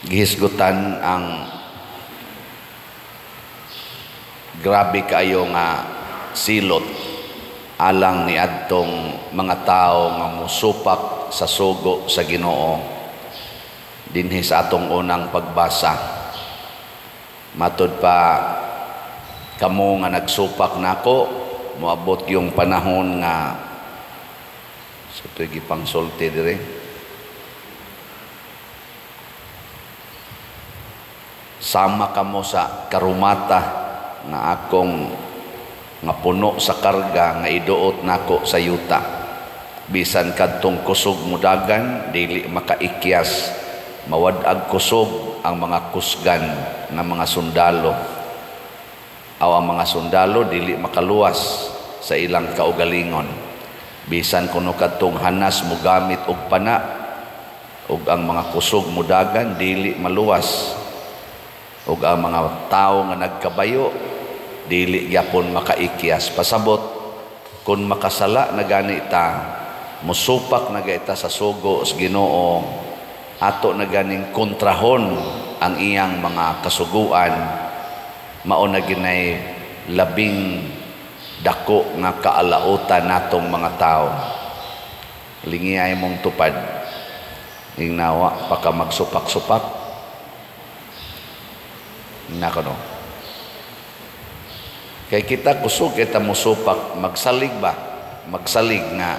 Gihisgutan ang grabe kaayo nga silot alang niadtong mga tawo nga musupak sa sugo sa Ginoo dinhi sa atong unang pagbasa. Matud pa, kamo nga nagsupak nako, moabot yung panahon nga sa ito'y gipangsulti dire. Sama kamo sa karumata nga akong nga puno sa karga nga iduot nako sa yuta. Bisan kadtong kusog mudagan, dili makaikyas, mawad-ag kusog ang mga kusgan nga mga sundalo. Aw ang mga sundalo dili makaluwas sa ilang kaugalingon. Bisan kuno kadtong hanas mogamit og pana ug ang mga kusog mudagan, dili maluwas. Ug ang mga tawo nga nagkabayo dili gyapon makaikyas. Pasabot, kun makasala na gani ta, musupak na gani ta sa sugo sa Ginoo, ato na ganing kontrahon ang iyang mga kasuguan, mao na ginay labing dako nga kaalautan natong mga tao. Lingiay mong tupad, ingnawa pa ka magsupak-supak nako, no? Kay kita kusog kita musupak, magsalig ba? Magsalig nga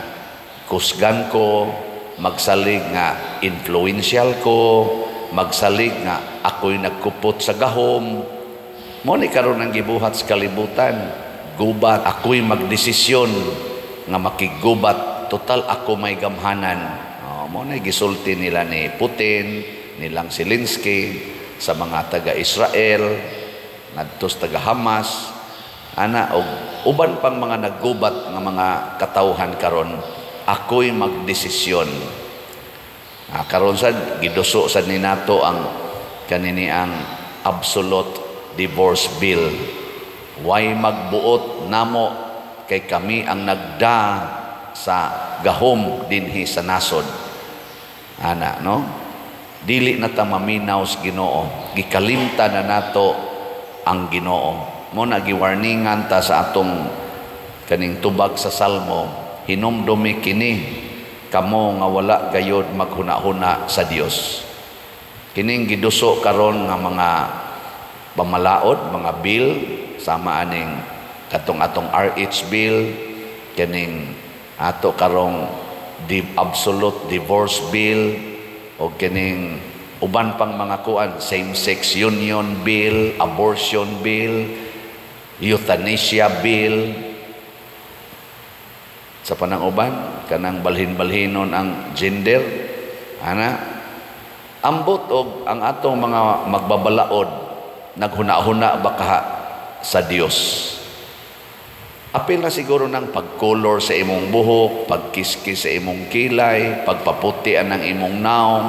kusgan ko, magsalig nga influential ko, magsalig nga ako'y nagkupot sa gahom. Mo ni karon ang gibuhat sa kalibutan. Gubat, ako'y magdesisyon nga makigubat. Total ako may gamhanan. Oh, mo na gisulti nila ni Putin, nilang Zelensky, sa mga taga-Israel, ngadto sa taga-Hamas, ana og uban pang mga naggubat nga mga katawhan karon, ako'y magdesisyon. Karon sad giduso sad ni nato ang kanini ang absolute divorce bill. Way magbuot namo kay kami ang nagda sa gahom dinhi sa nasod. Ana, no? Dili na ta maminaw sa Ginoo. Gikalimta na nato ang Ginoo. Mo na giwarningan ta sa atong kaning tubag sa Salmo, hinumdumi kini kamo nga wala gayod maghuna-huna sa Dios. Kining giduso karon nga mga pamalaod, mga bill, sama aning katong atong RH bill, kining ato karong absolute divorce bill, o kining uban pang mga kuan, same-sex union bill, abortion bill, euthanasia bill. Sa panang uban, kanang balhin-balhinon ang gender, ana, ambot og ang atong mga magbabalaod, naghuna-huna ba kaha sa Dios? Apil na siguro ng pagkolor sa imong buhok, pagkiskis sa imong kilay, pagpaputi ang imong naong,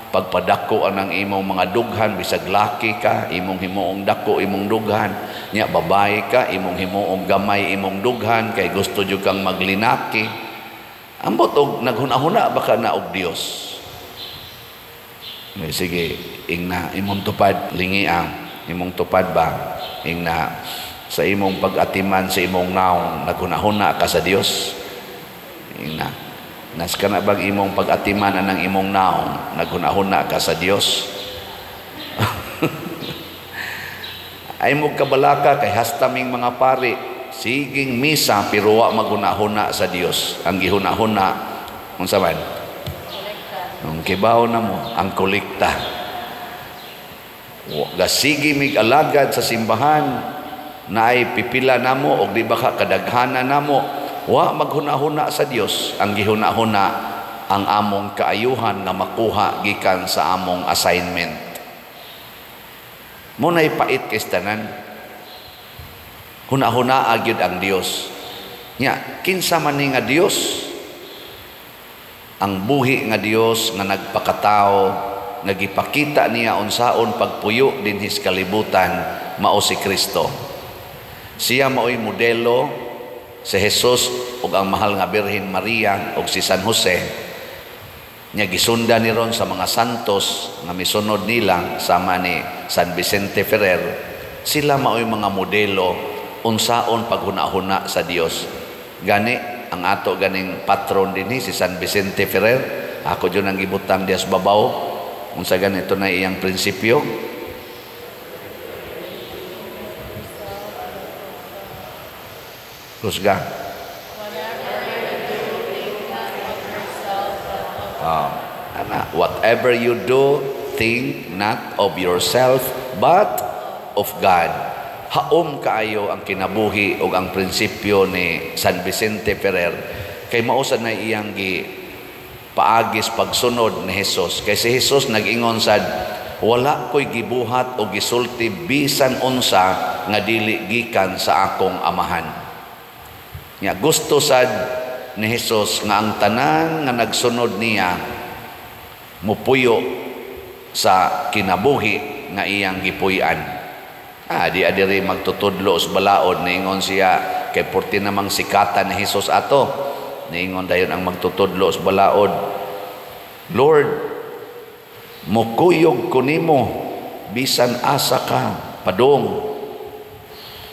pagpadako ang imong mga dughan, bisag laki ka, imong himuong dako imong dughan, nya babae ka, imong himuong gamay imong dughan, kay gusto jud kang maglinaki. Ambot og naghuna-huna ba ka na og Dios? May sige, ingna imong tupad, lingi ang imong tupad ba? Ingna sa imong pag-atiman sa imong naong, naghuna-huna ka sa Dios? Ingna nas ka na bang imong pag-atiman anang imong naong, naghuna-huna ka sa Dios? Ay mo kabalaka kay hasta ming mga pari siging misa pero wa maghuna-huna sa Dios. Ang gihuna-huna unsa man? Ang kibaw na mo ang kolekta. Gasigi mig alagad sa simbahan naay pipila namo og di ba ka kadaghanan namo, wa maghuna-huna sa Dios. Ang gihuna-huna ang among kaayuhan nga makuha gikan sa among assignment. Mo nay pait kay tanan. Huna-huna gyud ang Dios. Nya kinsa man ni nga Dios? Ang buhi nga Dios nga nagpakatao, nga gipakita niya unsaon pagpuyo dinhi sa kalibutan, mao si Kristo. Siya mao'y modelo, si Jesus ug ang mahal nga Birhen Maria ug si San Jose. Nya gisunda ni ron sa mga santos nga misunod nila sama ni San Vicente Ferrer. Sila mao'y mga modelo unsaon paghuna-huna sa Dios. Gani ang ato ganing patron dinhi si San Vicente Ferrer, ako jud ang gibutang dias babaw. Unsa ganito na iyang prinsipyo? Kusga. Whatever you do, think not of yourself, but of God. Haom kaayo ang kinabuhi o ang prinsipyo ni San Vicente Ferrer. Kay mausa na iyang gi paagis pagsunod ni Jesus. Kay si Jesus nag-ingon sad, wala ko'y gibuhat o gisulti bisan unsa nga dili gikan sa akong amahan. Nya gusto sad ni Jesus nga ang tanan nga nagsunod niya mupuyo sa kinabuhi nga iyang gipuy-an. Di adiri magtutudlo sa balaod, niingon siya kay porti namang sikatan ni Jesus ato. Niingon dayon ang magtutudlo sa balaod, Lord, mukuyog ko nimo bisan asa ka padung.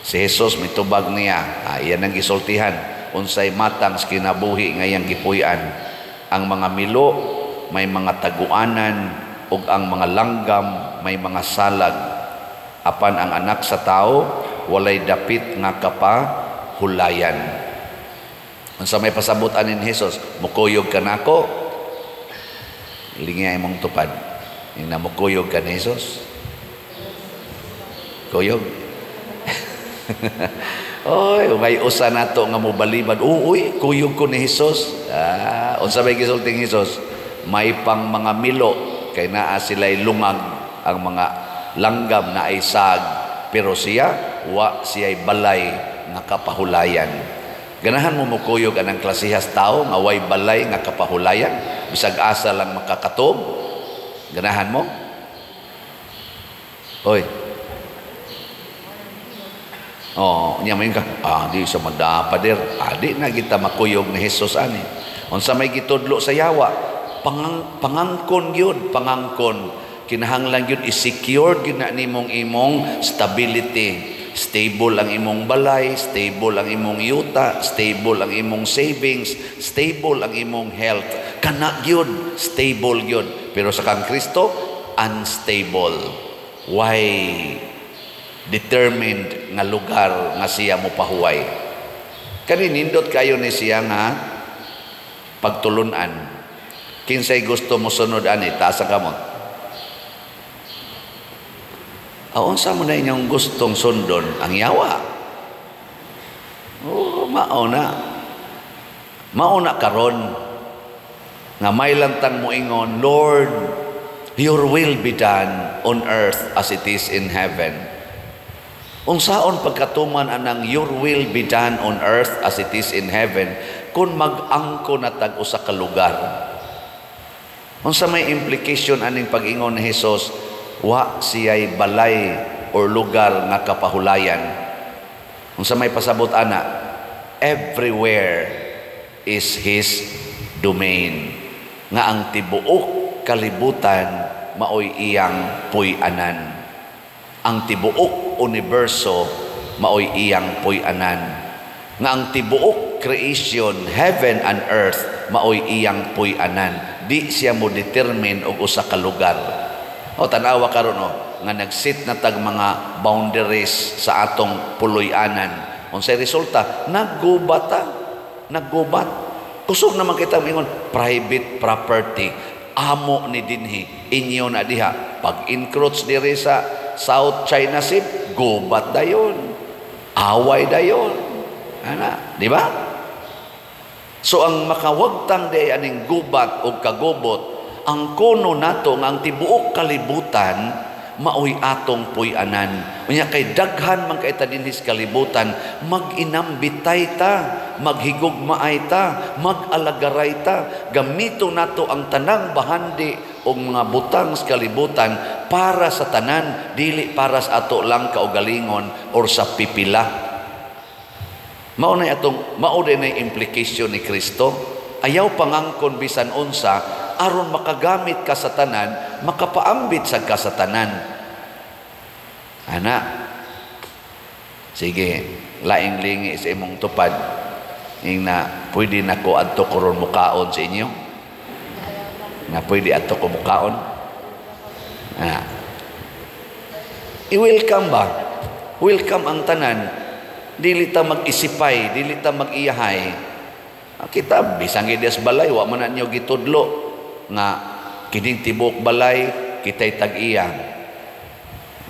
Si Jesus mitubag niya, iyan ang gisultihan unsay matang sa kinabuhi nga iyang gipuy-an. Ang mga milo may mga taguanan ug ang mga langgam may mga salag. Apan ang anak sa tao walay dapit nga kapahulayan. Unsa may pasabot anin Jesus? Mukuyog ka nako, lingay imong tupad. Ing namukuyog ka ni Jesus? Kuyog. Oy, may usa nato nga mobalibad. Uy, kuyog ko ni Jesus. Unsa may gisulti ni Jesus? May pang mga milo kay naa sila'y lungag, ang mga langgam na ay sag, pero siya wa siya'y balay nga kapahulayan. Ganahan mo mukuyog anang klasihas tao nga way balay nga kapahulayan, bisag asa lang makakatob. Ganahan mo? Oy. Oh, nya may ka, di sa madapader. Di na kita makuyog ni Jesus ani. Unsa may gitudlo sa yawa? Pangangkon gyud, pangangkon. Kinahanglan gyud i-secure gyud na nimong imong stability. Stable ang imong balay, stable ang imong yuta, stable ang imong savings, stable ang imong health. Kana gyud, stable gyud. Pero sa kang Kristo, unstable. Why? Determined nga lugar nga siya mo pahuway. Kani nindot kayo ni siya nga pagtulunan. Kinsay gusto mo sunod ani, taas ang kamot. Unsa mo na inyong gustong sundon? Ang yawa. Oh, mao na. Mao na karon nga may lantang moingon, Lord, your will be done on earth as it is in heaven. Unsaon pagkatuman anang your will be done on earth as it is in heaven kung mag-angko na tag usa ka lugar? Unsa may implication aning pag-ingon ni Jesus, wa siya'y balay or lugar nga kapahulayan? Unsa may pasabot ana? Everywhere is his domain. Nga ang tibuok kalibutan maoy iyang puy-anan. Ang tibuok universo maoy iyang puy-anan. Nga ang tibuok creation, heaven and earth, maoy iyang puy-anan. Di siya mo determine og usa ka lugar. O tanawa karon o nga nagsit na tag mga boundaries sa atong puloy-anan. Unsay resulta? Naggubat ta. Naggubat. Kusog naman kita moingon private property. Amo ni dinhi, inyo na diha. Pag encroach diri sa South China Sea, gubat dayon. Away dayon. Ana, di ba? So ang makawagtang di aning gubat o kagubot, ang kuno nato nga ang tibuok kalibutan maoy atong puy-anan. Unya kay daghan man kay ta dinhi sa kalibutan, mag-inambitay ta, maghigugmaay ta, mag-alagaray ta, gamito nato ang tanang bahandi o mga butang sa kalibutan para sa tanan, dili para sa ato lang kaugalingon or sa pipila. Mao na atong mao din ay implication ni Kristo. Ayaw pangangkon bisan unsa, aron makagamit ka sa tanan, makapaambit sa ka sa tanan. Ana, sige, laing lingi sa imong tupad. Ing na, pwede na ko adto karon mukaon sa inyo? Na pwede adto ko mukaon? Ah. I-welcome ba? Welcome ang tanan. Dili ta mag-isipay, dili ta mag-iyahay. Ah, kita bisan gid balay, wa man na niyo gitudlo nga kining tibuok balay kitay tag-iya.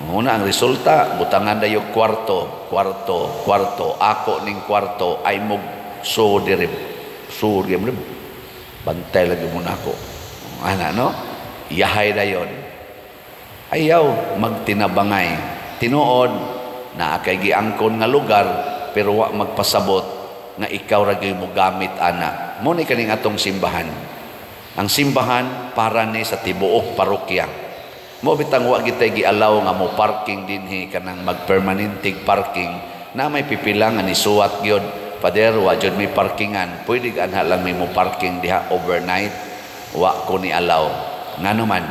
Una ang resulta, butangan dayo kwarto, kwarto, kwarto, ako ning kwarto ay mo so diri so diri, bantay lagi mo nako. Ana, no? Yahay dayon. Ayaw magtinabangay. Tinuod na kay giangkon nga lugar, pero wa magpasabot nga ikaw ra gyud mo gamit ana. Mo ni kaning atong simbahan. Ang simbahan para ni sa tibuok parokya. Mo bitang wa gitay gialaw nga mo parking dinhi, kanang magpermanenteng parking na may pipila nga nisuwat gyud, "Pader, wa jud may parkingan, pwede anha lang may mo parking diha overnight?" Wa ko ni alaw. Ngano man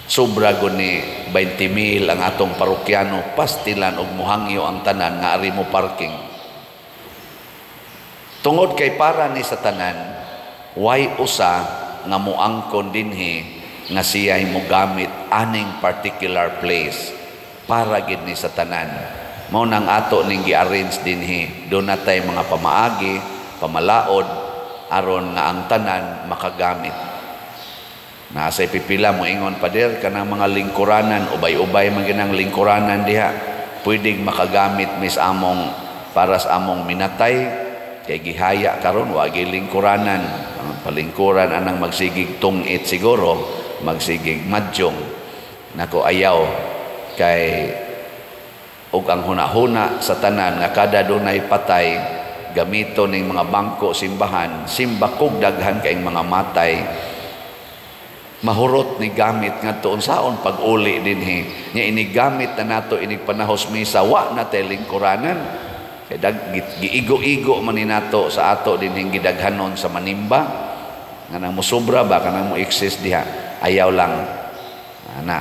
sobra gud ni 20 mil ang atong parokyano, pastilan og muhangyo ang tanan nga ari mo parking. Tungod kay para ni sa tanan, way usa nga muangkon dinhi nga siya'y mogamit aning particular place. Para gid ni sa tanan. Mao nang ato ning gi-arrange dinhi, do na tay mga pamaagi, pamalaod, aron nga ang tanan makagamit. Nasa pipila mo ingon, "Pader, kanang mga lingkuranan, ubay-ubay man ginang lingkuranan diha, pwedeng makagamit mis among para sa among minatay, kay gihaya karon wa gi lingkuranan." Palingkuran anang magsigig tungit siguro, magsigig madyong. Nako, ayaw, kay ug ang hunahuna sa tanan nga kada dunay patay gamito ning mga bangko simbahan, simbakog daghan kay mga matay, mahurot ni gamit ngadto, unsaon pag-uli dinhi? Nya inigamit na nato inig panahos misa, wa na tay lingkuranan, kay dag giigo-igo man ni nato sa ato dinhing gidaghanon sa manimba nga nang mosobra ba, kanang mo exist diha. Ayaw lang ana,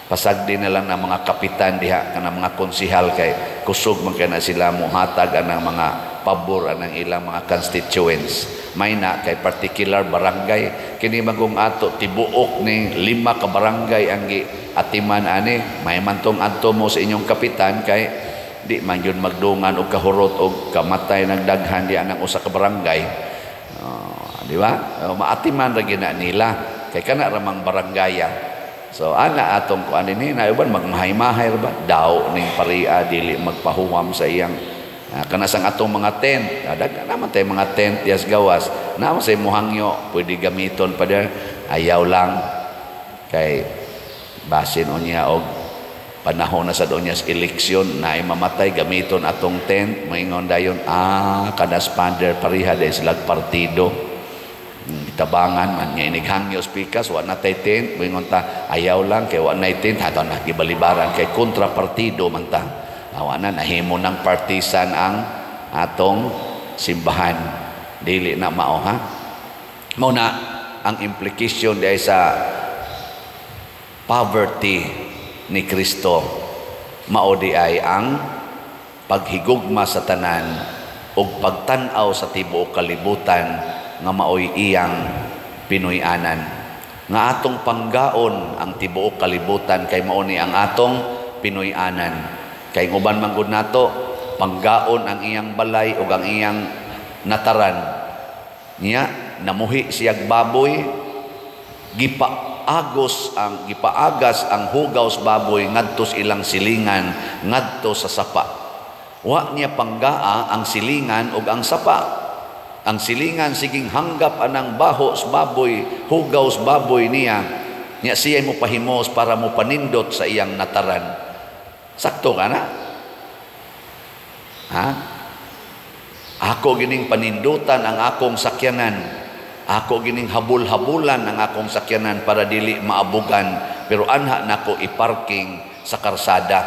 pasagdi na lang ng mga kapitan diha, kanang mga konsihal, kay kusog man kay na sila mohatag anang mga pabor anang ilang mga constituents. May na kay particular barangay, kini magong ato tibuok ni 5 ka barangay ang gi atiman ani. May man tong adto mo sa inyong kapitan, kay di man yun magdungan og kahurot og kamatay nagdaghan di anang usa ka barangay. Di ba? Maatiman ra gyud na nila kay kana ra mang baranggaya. So ana atong kuan dinhi na uban magmahay-mahay ra ba daw ning paria, dili magpahuwam sa iyang kana sang atong mga tent. Daghan naman tay mga tent dias gawas na sa muhangyo, pwede gamiton pa der. Ayaw lang kay basin unya og panahon na sa donya sa eleksyon na ay mamatay, gamiton atong tent, moingon dayon, "Ah, kada spander pareha dahil sila partido." Tabangan man nga inighangyo pikas, wa na tay tent, moingon ta, "Ayaw lang kay wa nay tent." Hato na gibalibaran kay kontra partido man ta. Awa na nahimo ng partisan ang atong simbahan. Dili na mao, ha. Mao na ang implication diay sa poverty ni Kristo, mao di ay ang paghigugma sa tanan ug pagtan-aw sa tibuok kalibutan nga maoy iyang Pinoy-anan, nga atong panggaon ang tibuok kalibutan kay mao ni ang atong Pinoy-anan. Kay uban man gud nato panggaon ang iyang balay ug ang iyang nataran. Niya namuhi siyag baboy, gipaagas ang hugaw sa baboy ngadto sa ilang silingan, ngadto sa sapa. Wa niya panggaa ang silingan ug ang sapa. Ang silingan siging hanggap anang baho sa baboy, hugaw sa baboy niya. Niya siya mo pahimos para mo panindot sa iyang nataran. Sakto ka na? Ha? Ako gining panindutan ang akong sakyanan. Ako gining habul-habulan ang akong sakyanan para dili maabugan. Pero anha nako iparking sa karsada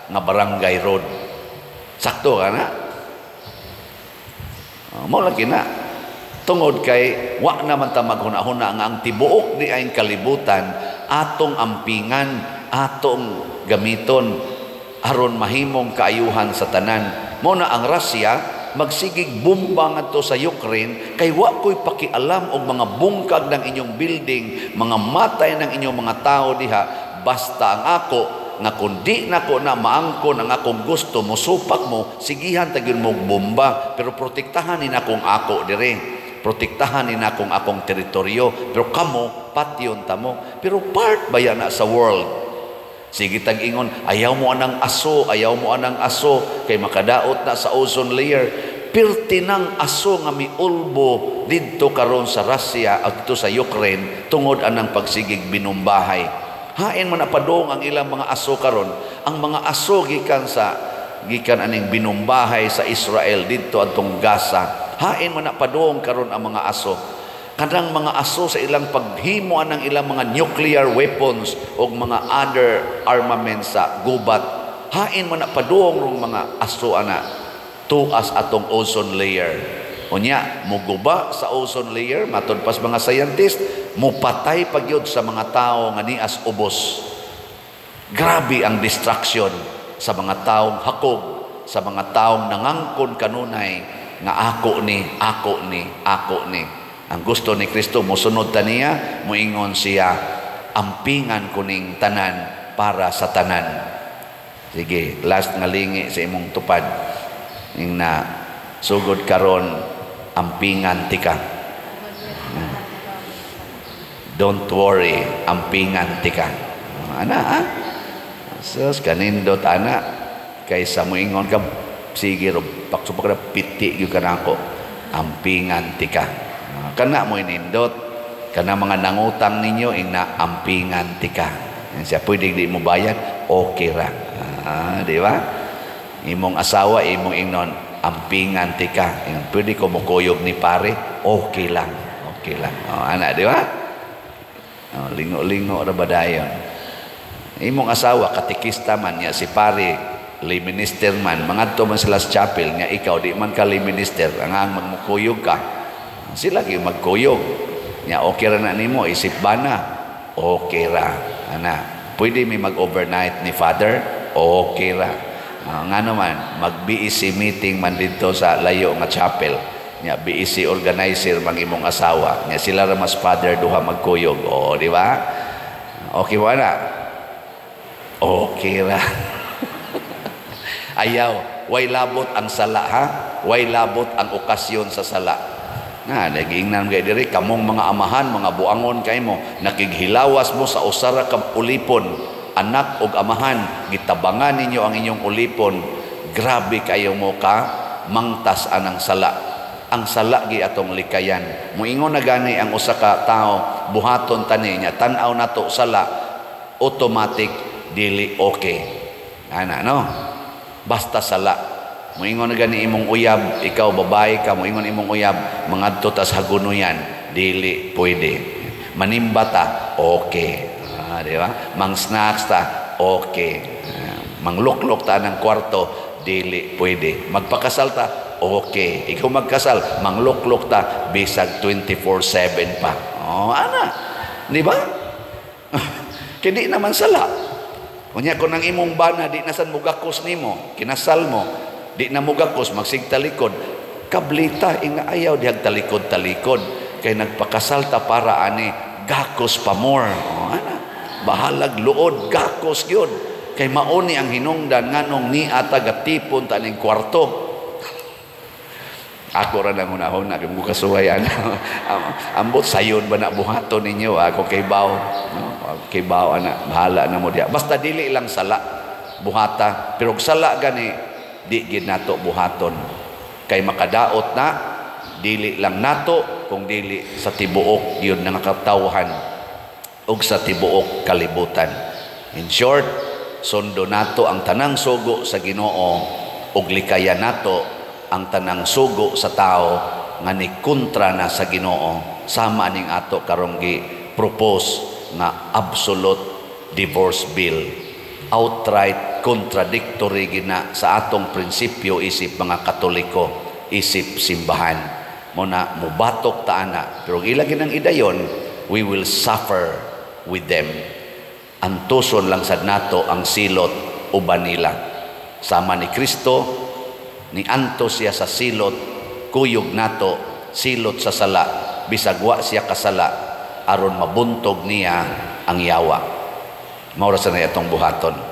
nga barangay road. Sakto ka na? Mao lagi na. Tungod kay wa naman ta maghuna-huna nga ang tibuok di ay kalibutan atong ampingan, atong gamiton aron mahimong kaayuhan sa tanan. Mo na ang Russia magsigig bomba ngadto sa Ukraine kay wa ko'y pakialam og mga bungkag ng inyong building, mga matay ng inyong mga tao diha, basta ang ako nga kung di nako na maangkon ang akong gusto, mosupak mo, sigihan ta gyud mo bomba, pero protektahan ni nakong ako dire, protektahan ni nakong akong teritoryo, pero kamo patyon ta mo. Pero part baya na sa world. Sige tag ingon, ayaw mo anang aso, ayaw mo anang aso, kay makadaot na sa ozone layer. Pirti ng aso nga miulbo didto karon sa Russia at dito sa Ukraine tungod anang pagsigig binumbahay. Hain man na padong ang ilang mga aso karon. Ang mga aso gikan aning binumbahay sa Israel didto adtong Gaza. Hain man na padong karon ang mga aso. Kanang mga aso sa ilang paghimo anang ilang mga nuclear weapons o mga other armaments sa gubat. Hain man na padung rong mga aso ana tuas atong ozone layer. Unya, muguba sa ozone layer, matod pas mga scientist, mupatay pagyud sa mga tao nga nias ubos. Grabe ang destruction sa mga taong hakog, sa mga taong nangangkon kanunay nga ako ni, ako ni, ako ni. Ang gusto ni Kristo, mosunod ta niya, moingon siya, ampingan ko ning tanan para sa tanan. Sige, last nga lingi sa imong tupad. Ing na sugod karon, ampingan tika. Don't worry, ampingan tika. Ana, ha? Sus, kanindot, ana. Kaysa moingon ka, sige, rob, paksupak na, piti gyud ka nako. Ampingan tika. Kana mo inindot. Kana mga nangutang ninyo, ing na ampingan tika. Yan siya, pwede di mo bayad, okay ra. Di ba? Imong asawa, imong ingnon, ampingan tika. Ingon, pwede ko mukuyog ni pare, okay lang. Okay lang. Oh, ana, di ba? Oh, lingo-lingo ra ba dayon? Imong asawa, katikista man niya, si pare, lay minister man, mangadto man sila sa chapel, nga ikaw, di man ka lay minister, ang magmukuyog ka. Sila gyud magkuyog. Nya okay ra na nimo, isip ba na? Okay ra. Ana, pwede mi mag-overnight ni father? Okay ra. Nga naman, mag-BEC meeting man dito sa layo nga chapel. Nya BEC organizer mang imong asawa. Nya sila ra mas father duha magkuyog. O, di ba? Okay ba na? Okay ra. Ayaw, way labot ang sala, ha? Way labot ang okasyon sa sala. Na, nagingnan kay diri kamong mga amahan, mga buangon kay mo, nakighilawas mo sa usara ka ulipon, anak og amahan, gitabangan ninyo ang inyong ulipon. Grabe kayo mo ka mangtas anang sala. Ang sala gi atong likayan. Moingon na gani ang usa ka tawo, buhaton tani niya, tan-aw nato sala, automatic dili okay. Ana, no? Basta sala. Moingon na gani imong uyab, ikaw babae ka, moingon imong uyab, mangadto tas hagunoyan, dili pwede. Manimba ta, okay. Di ba? Mang snacks ta, okay. Mangluklok ta ng kwarto, dili pwede. Magpakasal ta, okay. Ikaw magkasal, mangluklok ta, bisag 24/7 pa. Oh, ana. Di ba? Kaya di naman sala. Unya kung ang imong bana, di nasan mugakos nimo, kinasal mo, di na mugakos, magsigtalikod, kablita, inga ayaw dihag talikod-talikod. Kay nagpakasal ta para ani, gakos pa more. Oh, ana. Bahalag luod, gakos gyud. Kay mauni ang hinungdan nganong ni ata gatipon ta ning kwarto. Ako ra nang hunahuna kay mo kasuway ana. Ambot sayon ba na buhaton ninyo ako kay baw, no? Kay baw ana, bahala na mo diha. Basta dili lang sala buhata, pero og sala gani di gid nato buhaton. Kay makadaot na dili lang nato kung dili sa tibuok yun nga katawhan ug sa tibuok kalibutan. In short, sundo nato ang tanang sugo sa Ginoo ug likayan nato ang tanang sugo sa tao nga ni kontra na sa Ginoo, sama ning ato karong gi propose nga absolute divorce bill. Outright contradictory gina sa atong prinsipyo isip mga Katoliko, isip simbahan. Mao na mubatok ta ana, pero ila ginang idayon, we will suffer with them. Antuson lang sad nato ang silot uban nila. Sama ni Kristo, ni antos siya sa silot, kuyog nato silot sa sala, bisag wa siya kasala, aron mabuntog niya ang yawa. Mao ra sa atong buhaton.